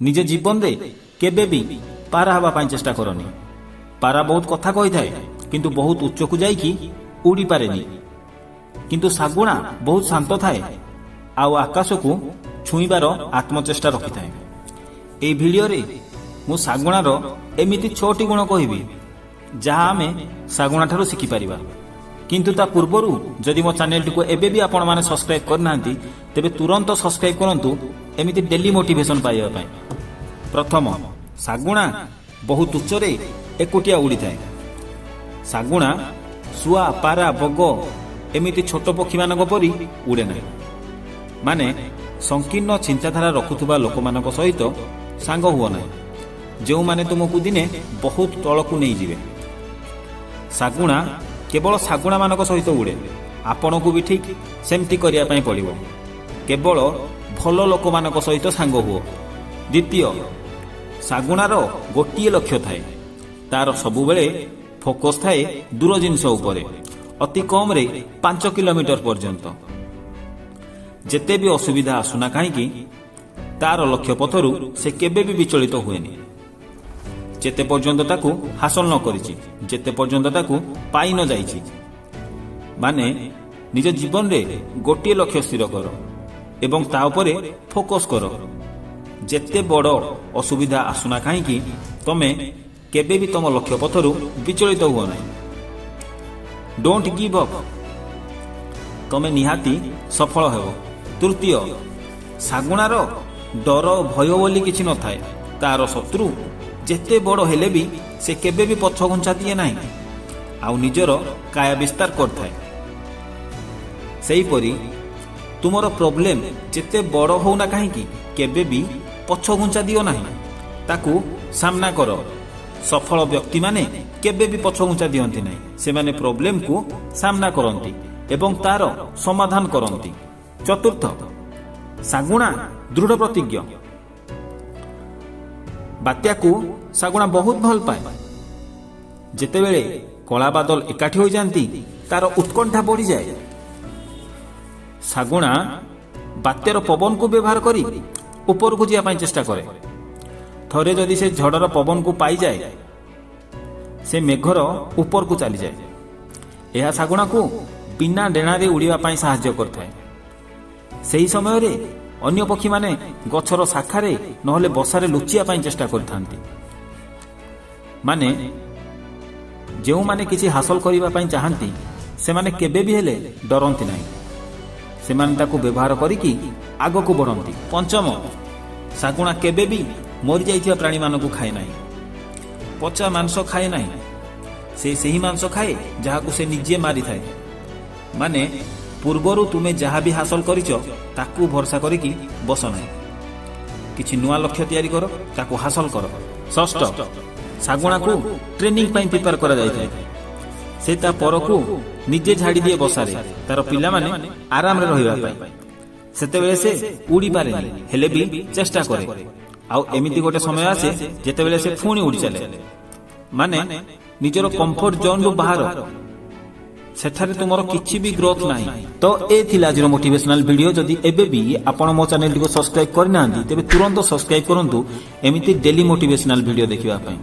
ନିଜ ଜୀବନରେ କେବେ ବି ପାରା ହେବା ପାଇଁ ଚେଷ୍ଟା କରନି। ପାରା ବହୁତ କଥା କହିଥାଏ, କିନ୍ତୁ ବହୁତ ଉଚ୍ଚକୁ ଯାଇକି ଉଡ଼ିପାରେନି। କିନ୍ତୁ ଶାଗୁଣା ବହୁତ ଶାନ୍ତ ଥାଏ ଆଉ ଆକାଶକୁ ଛୁଇଁବାର ଆତ୍ମଚେଷ୍ଟା ରଖିଥାଏ। ଏଇ ଭିଡ଼ିଓରେ ମୁଁ ଶାଗୁଣାର ଏମିତି ଛଅଟି ଗୁଣ କହିବି, ଯାହା ଆମେ ଶାଗୁଣା ଠାରୁ ଶିଖିପାରିବା। କିନ୍ତୁ ତା ପୂର୍ବରୁ ଯଦି ମୋ ଚ୍ୟାନେଲଟିକୁ ଏବେ ବି ଆପଣମାନେ ସବସ୍କ୍ରାଇବ୍ କରିନାହାନ୍ତି, ତେବେ ତୁରନ୍ତ ସବସ୍କ୍ରାଇବ୍ କରନ୍ତୁ ଏମିତି ଡେଲି ମୋଟିଭେସନ ପାଇବା ପାଇଁ। ପ୍ରଥମ, ଶାଗୁଣା ବହୁତ ଉଚ୍ଚରେ ଏକୁଟିଆ ଉଡ଼ିଥାଏ। ଶାଗୁଣା ଶୁଆ, ପାରା, ବଗ ଏମିତି ଛୋଟ ପକ୍ଷୀମାନଙ୍କ ପରି ଉଡ଼େ ନାହିଁ। ମାନେ ସଂକୀର୍ଣ୍ଣ ଚିନ୍ତାଧାରା ରଖୁଥିବା ଲୋକମାନଙ୍କ ସହିତ ସାଙ୍ଗ ହୁଅ ନାହିଁ, ଯେଉଁମାନେ ତୁମକୁ ଦିନେ ବହୁତ ତଳକୁ ନେଇଯିବେ। ଶାଗୁଣା କେବଳ ଶାଗୁଣାମାନଙ୍କ ସହିତ ଉଡ଼େ। ଆପଣଙ୍କୁ ବି ଠିକ୍ ସେମିତି କରିବା ପାଇଁ ପଡ଼ିବ। କେବଳ ଭଲ ଲୋକମାନଙ୍କ ସହିତ ସାଙ୍ଗ ହୁଅ। ଦ୍ୱିତୀୟ, ଶାଗୁଣାର ଗୋଟିଏ ଲକ୍ଷ୍ୟ ଥାଏ। ତାର ସବୁବେଳେ ଫୋକସ୍ ଥାଏ ଦୂର ଜିନିଷ ଉପରେ, ଅତି କମରେ 5 କିଲୋମିଟର ପର୍ଯ୍ୟନ୍ତ। ଯେତେ ବି ଅସୁବିଧା ଆସୁନା କାହିଁକି, ତାର ଲକ୍ଷ୍ୟ ପଥରୁ ସେ କେବେ ବି ବିଚଳିତ ହୁଏନି, ଯେତେ ପର୍ଯ୍ୟନ୍ତ ତାକୁ ହାସଲ ନ କରିଛି, ଯେତେ ପର୍ଯ୍ୟନ୍ତ ତାକୁ ପାଇ ନ ଯାଇଛି। ମାନେ ନିଜ ଜୀବନରେ ଗୋଟିଏ ଲକ୍ଷ୍ୟ ସ୍ଥିର କର ଏବଂ ତା ଉପରେ ଫୋକସ୍ କର। ଯେତେ ବଡ଼ ଅସୁବିଧା ଆସୁନା କାହିଁକି, ତମେ କେବେ ବି ତମ ଲକ୍ଷ୍ୟ ପଥରୁ ବିଚଳିତ ହୁଅ ନାହିଁ। Don't give up. ତମେ ନିହାତି ସଫଳ ହେବ। ତୃତୀୟ, ଶାଗୁଣାର ଡର ଭୟ ବୋଲି କିଛି ନଥାଏ। ତାର ଶତ୍ରୁ ଯେତେ ବଡ଼ ହେଲେ ବି ସେ କେବେ ବି ପଛଘୁଞ୍ଚା ଦିଏ ନାହିଁ ଆଉ ନିଜର କାୟା ବିସ୍ତାର କରିଥାଏ। ସେହିପରି ତୁମର ପ୍ରୋବ୍ଲେମ ଯେତେ ବଡ଼ ହଉନା କାହିଁକି, କେବେ ବି ପଛଘୁଞ୍ଚା ଦିଅ ନାହିଁ, ତାକୁ ସାମ୍ନା କର। ସଫଳ ବ୍ୟକ୍ତିମାନେ କେବେ ବି ପଛଘୁଞ୍ଚା ଦିଅନ୍ତି ନାହିଁ। ସେମାନେ ପ୍ରୋବ୍ଲେମକୁ ସାମ୍ନା କରନ୍ତି ଏବଂ ତାର ସମାଧାନ କରନ୍ତି। ଚତୁର୍ଥ, ଶାଗୁଣା ଦୃଢ଼ ପ୍ରତିଜ୍ଞ। ବାତ୍ୟାକୁ ଶାଗୁଣା ବହୁତ ଭଲ ପାଏ। ଯେତେବେଳେ କଳା ବାଦଲ ଏକାଠି ହୋଇଯାନ୍ତି, ତାର ଉତ୍କଣ୍ଠା ବଢ଼ିଯାଏ। ଶାଗୁଣା ବାତ୍ୟାର ପବନକୁ ବ୍ୟବହାର କରି ଉପରକୁ ଯିବା ପାଇଁ ଚେଷ୍ଟା କରେ। ଥରେ ଯଦି ସେ ଝଡ଼ର ପବନକୁ ପାଇଯାଏ, ସେ ମେଘର ଉପରକୁ ଚାଲିଯାଏ। ଏହା ଶାଗୁଣାକୁ ବିନା ଡେଣାରେ ଉଡ଼ିବା ପାଇଁ ସାହାଯ୍ୟ କରିଥାଏ। ସେହି ସମୟରେ ଅନ୍ୟ ପକ୍ଷୀମାନେ ଗଛର ଶାଖାରେ ନହେଲେ ବସାରେ ଲୁଚିବା ପାଇଁ ଚେଷ୍ଟା କରିଥାନ୍ତି। ମାନେ ଯେଉଁମାନେ କିଛି ହାସଲ କରିବା ପାଇଁ ଚାହାନ୍ତି, ସେମାନେ କେବେ ବି ହେଲେ ଡରନ୍ତି ନାହିଁ। ସେମାନେ ତାକୁ ବ୍ୟବହାର କରିକି ଆଗକୁ ବଢ଼ନ୍ତି। ପଞ୍ଚମ, ଶାଗୁଣା କେବେ ବି ମରିଯାଇଥିବା ପ୍ରାଣୀମାନଙ୍କୁ ଖାଏ ନାହିଁ। ପଚା ମାଂସ ଖାଏ ନାହିଁ। ସେ ସେହି ମାଂସ ଖାଏ, ଯାହାକୁ ସେ ନିଜେ ମାରିଥାଏ। ମାନେ ପୂର୍ବରୁ ତୁମେ ଯାହା ବି ହାସଲ କରିଛ, ତାକୁ ଭରସା କରିକି ବସ ନାହିଁ। କିଛି ନୂଆ ଲକ୍ଷ୍ୟ ତିଆରି କର, ତାକୁ ହାସଲ କର। ଷଷ୍ଠ, ଶାଗୁଣାକୁ ଟ୍ରେନିଂ ପାଇଁ ପ୍ରିପେୟାର କରାଯାଇଥାଏ। ସେ ତା ପରକୁ ନିଜେ ଝାଡ଼ି ଦିଏ ବସାରେ, ତାର ପିଲାମାନେ ଆରାମରେ ରହିବା ପାଇଁ। ସେତେବେଳେ ସେ ଉଡ଼ି ପାରେନି, ହେଲେ ବି ଚେଷ୍ଟା କରେ। ଆଉ ଏମିତି ଗୋଟେ ସମୟ ଆସେ, ଯେତେବେଳେ ସେ ପୁଣି ଉଡ଼ି ଚାଲେ। ମାନେ ନିଜର କମ୍ଫର୍ଟ ଜୋନ୍ରୁ ବାହାର, ସେଠାରେ ତୁମର କିଛି ବି ଗ୍ରୋଥ ନାହିଁ। ତ ଏ ଥିଲା ଆଜିର ମୋଟିଭେସନାଲ ଭିଡିଓ। ଯଦି ଏବେ ବି ଆପଣ ମୋ ଚ୍ୟାନେଲଟିକୁ ସବସ୍କ୍ରାଇବ କରିନାହାନ୍ତି, ତେବେ ତୁରନ୍ତ ସବସ୍କ୍ରାଇବ କରନ୍ତୁ ଏମିତି ଡେଲି ମୋଟିଭେସନାଲ ଭିଡିଓ ଦେଖିବା ପାଇଁ।